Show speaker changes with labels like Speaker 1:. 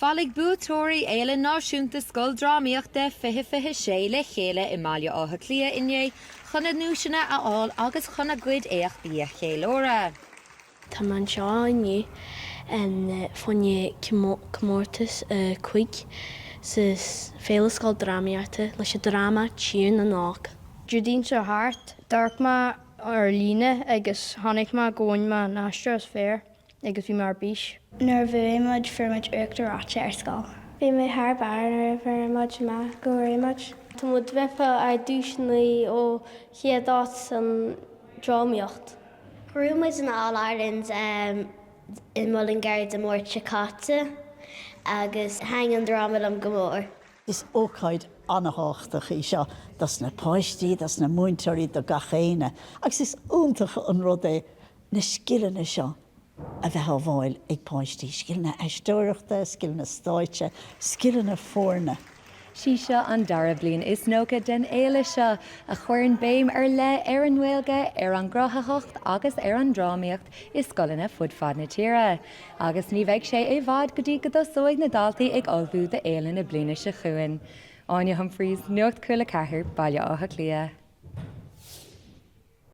Speaker 1: Bhailigh buaiteoirí Fhéile Náisiúnta Scoildrámaíochta 2026 le chéile i mBaile Átha Cliath inné chun a nduaiseanna a fháil agus chun a gcuid éachtaí a cheiliúradh.
Speaker 2: Tá mé anseo inniu fá choinne comórtas 5 sa Féile Scoildrámaíochta leis an dráma Tír na nÓg.
Speaker 3: Déardaoin seo thart, d'amharc mé ar líne agus chonaic mé go bhain mé an aisteoir is fearr. agus bhí mé ar bís.
Speaker 4: Nuair a bhuaigh muid, fuair muid uachtar reoite ar scoil.
Speaker 5: Bhí mé thar barr nuair a fuair muid amach go raibh muid. Tá muid bheith ár duaiseanna ó chéad áit san drámaíocht.
Speaker 6: Bhuaigh muid an All Ireland i Mullingar Dé Máirt seo caite agus thaitin an dráma liom go mór.
Speaker 7: Is ócáid an-thábhachtach í seo dos na páistí, dos na múinteoirí, do gach éinne agus is iontach an rud é na scileanna seo a bheith á bhfáil ag páistí, scileanna aisteoireachta, scileanna stáitse, scileanna foirne.
Speaker 1: Sí seo an dara bliain is 90 den fhéile seo, a chuireann béim ar leith ar an nGaeilge, ar an gcruthaitheacht agus ar an drámaíocht i scoileanna fud fad na tíre. Agus ní bheidh sé i bhfad go dtí go dtosóidh na daltaí ag ullmhú do fhéile na bliana seo chugainn. Áine Humphreys, Nuacht Cúla 4, Baile Átha Cliath.